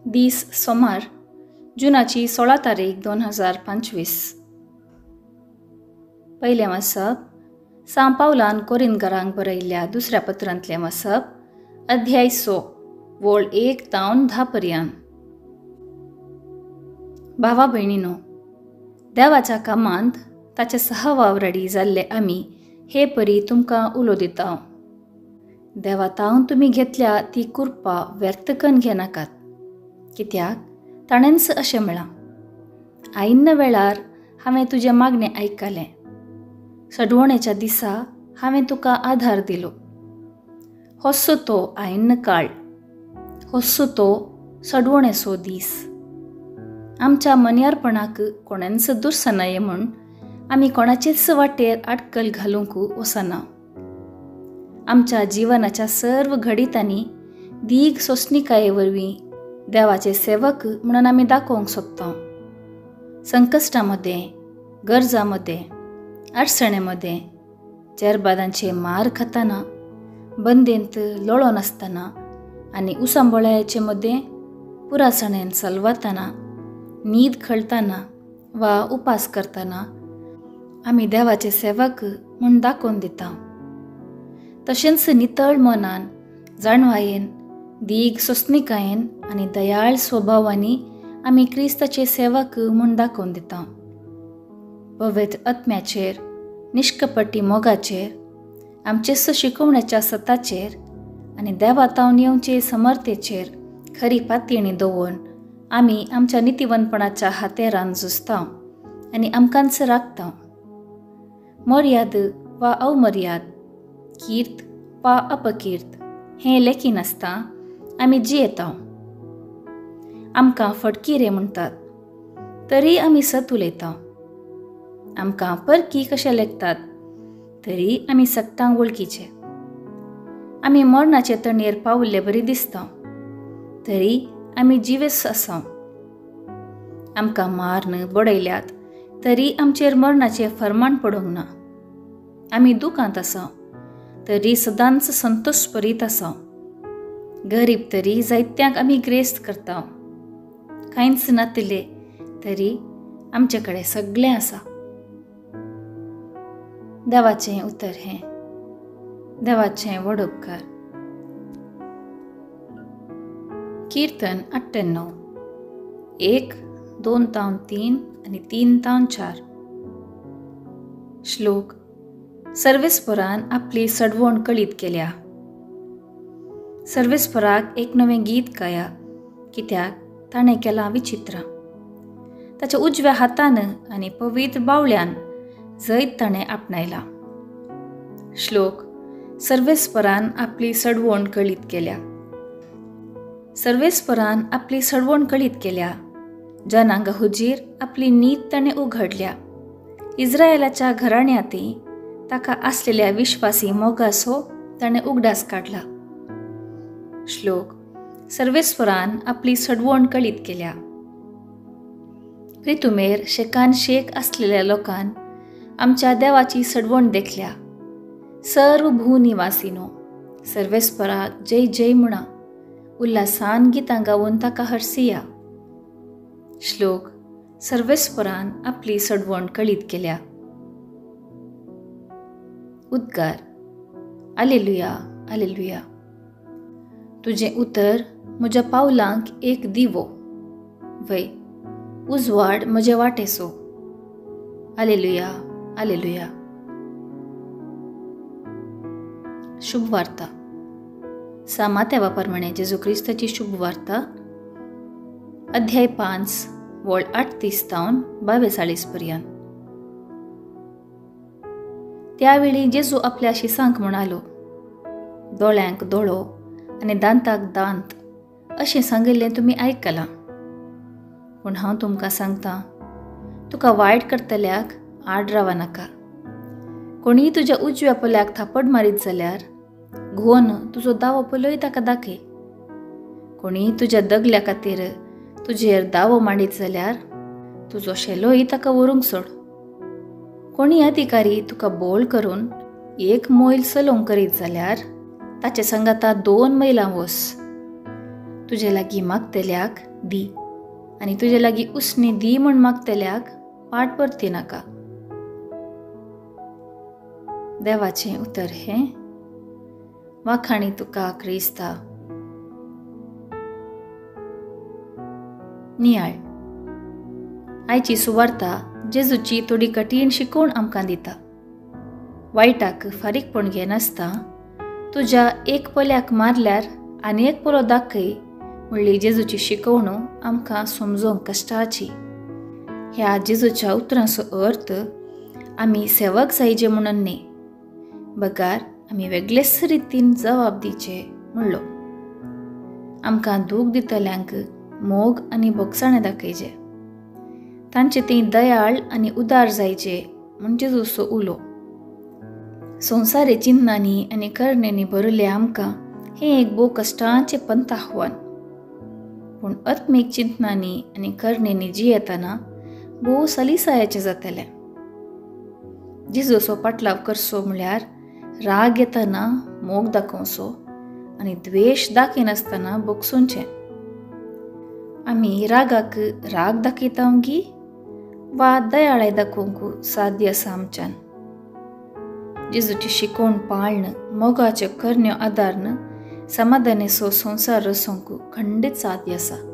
दीस सोमार, जुनाची 16 तारीख 2025. पयलें वाचप सां पावलान कोरिंदकारांक बरयल्ल्या दुसऱ्या पत्रांतलें वाचप, अध्याय 6, वोळ 1 तावन 10 पर्यंत. भावा भयणीनो, देवाच्या कामांत ताचे सहवावराडी जाल्ले आमी हे परी तुमकां उलो दिता. देवा तावन तुमी घेतल्या ती कुरपा व्यर्थ कन घेनाकात, कित्याक ताणेंच अशें म्हळां, आयिन्न वेळार हांवें तुजें मागणें आयकलें, सडवणेच्या दिसा हांवें तुका आधार दिलो. होस्सो तो आयिन्न काळ, होस्सो तो सडवणेचो दीस. आमच्या मन्यारपणाक कोणेंच दुर्सनाये म्हूण आमी कोणाचेच वाटेर आडकल घालूंक वचना. आमच्या जिवनाच्या सर्व घडितांनी दीग सोंसणिकाये वरवीं देवाचे सेवक म्हणून आमी दाखोवंक सोदता. संकश्टा मदें, गरजां मदें, अडचणे मदें, चेरबादांचे मार खाताना, बंदेंत लोळो नासतना आनी उसांबोळ्याचे मदें पुरासणेन सलवाताना, न्हीद खळताना वा उपास करतना आमी देवाचे सेवक म्हूण दाखोवन दिता. तशेंच नितळ मनान, जाणवायेन, दीग सोंसणिकायेन आनी दयाळ स्वभावांनी आमी क्रिस्ताचे सेवक म्हूण दाखोवन दिता. पवित्र आत्म्याचेर, निश्कपटी मोगाचेर, आमचेच शिकोवण्याच्या सताचेर आनी देवा तावन येवचे समर्थेचेर खरी पातयेणी दवरून आमी आमच्या नितिवंतपणाच्या हातेरान झुजता आनी आमकांच राखता. मर्याद वा अवमर्याद, कीर्त वा अपकीर्त हें लेखिनासता आमी जियेता. आमकां फटकिरे म्हणटात तरी आमी सत उलयता. आमकां परकी कशें लेखतात तरी आमी सगटांक वळखीचे. आमी मरणाचे तणयेर पावल्ले बरी दिसता तरी आमी जिवेस आसा. आमकां मारून बडयल्यात तरी आमचेर मरणाचें फर्माण पडूंक ना. आमी दुखांत आसा तरी सदांच संतोश परीत आसा. गरीब तरी जायत्यांक आमी ग्रेस्त करता. कांयच नातिल्ले तरी आमचे कडेन सगळें आसा. देवाचें उतर हें, देवाचें व्हड उपकार. कीर्तन 98, 1, 2 तावन 3 आनी 3 तावन 4. श्लोक. सर्वेस्परान आपली सडवण कळीत केल्या. सर्वेस्पराक एक नवें गीत गाया, कित्याक ताणें केलां विचित्र. ताच्या उजव्या हातान आनी पवित्र बावल्यान जैत ताणें आपणायला. श्लोक. सर्वेस्परान आपली सडवण कळीत केल्या. सर्वेस्परान आपली सडवण कळीत केल्या. जनांग हुजीर आपली नीत ताणें उघडल्या. इस्रायलाच्या घराण्यांतय ताका आसलेल्या विश्वासी मोगासो ताणें उगडास काडला. श्लोक. सर्वेस्परान आपली सडवण कळीत केल्या. प्रितुमेर शेकान शेक आसलेल्या लोकान आमच्या देवाची सडवण देखल्या. सर्व भूनिवासीनो सर्वेस्पराक जय जय म्हणा, उल्हासान गितां गावन ताका हरसिया. श्लोक. सर्वेस्परान आपली सडवण कळीत केल्या. उद्गार. आलेलुया, आलेलुया. तुजें उतर म्हज्या पावलांक एक दिवो, वय उजवाड म्हजे वाटेसो. आलेलुया, आलेलुया. शुभ वार्ता. सां मातेवा प्रमाणे जेजू क्रिस्ताची शुभ वार्ता, अध्याय 5, वळ 38 तावन 42 पर्यंत. त्यावेळी जेजू आपल्या शिसांक म्हणालो, दोळ्यांक दोळो आनी दांताक दांत अशें सांगिल्लें तुमी आयकलां, पूण हांव तुमकां सांगता, तुका वायट करतल्याक आड रावा नाका. कोणीय तुज्या उजव्या पोल्याक थापड मारीत जाल्यार घुवन तुजो दावो पोलोय ताका दाखय. कोणीय तुज्या दगल्या खातीर तुजेर दावो मांडीत जाल्यार तुजो शेलोय ताका व्हरूंक सोड. कोणी अधिकारी तुका बोल करून 1 मैल चलोवंक करीत जाल्यार ताचे सांगाता 2 मैलां वस. तुजे लागीं मागतल्याक दी आनी तुजे लागीं उसणी दी म्हूण मागतल्याक पाट परती नाका. देवाचें उतर हें. वाखाणी तुका क्रिस्ता. नियाळ. आयची सुवार्ता जेजूची थोडी कठीण शिकवण आमकां दिता. वायटाक फारीकपण घेनासता तुज्या एक पोल्याक मारल्यार आनी एक पोलो दाखय म्हणली जेजूची शिकवणू आमकां समजोंक कश्टाची. ह्या जेजूच्या उतरांचो अर्थ आमी सेवक जायजे म्हणून न्ही, बगार आमी वेगळेच रितीन जबाब दिवचे म्हणलो. आमकां दूख दितल्यांक मोग आनी भोगसाणें दाखयचे, तांचे ती दयाळ आनी उदार जायचे म्हूण जेजूचो उलो. संवसारी चिन्नांनी आनी करणेंनी भरिल्लें आमकां हें एक भोव कश्टांचें पंथ आव्हान. पूण आत्मीक चिंतनांनी आनी करणेंनी जियेतना भोव सलिसायाचें जातलें. जेजूचो पाटलाव करचो म्हळ्यार राग येतना मोग दाखोवचो आनी द्वेश दाखयनासतना भोगसुचें. आमी रागाक राग दाखयता गी वा दयाळाय दाखोवंक साध्य आसा आमच्यान. जेजूची शिकवण पाळन मोगाच्यो करण्यो आदारन समाधानेचो संवसार रचोवंक खंडीत साध्य आसा.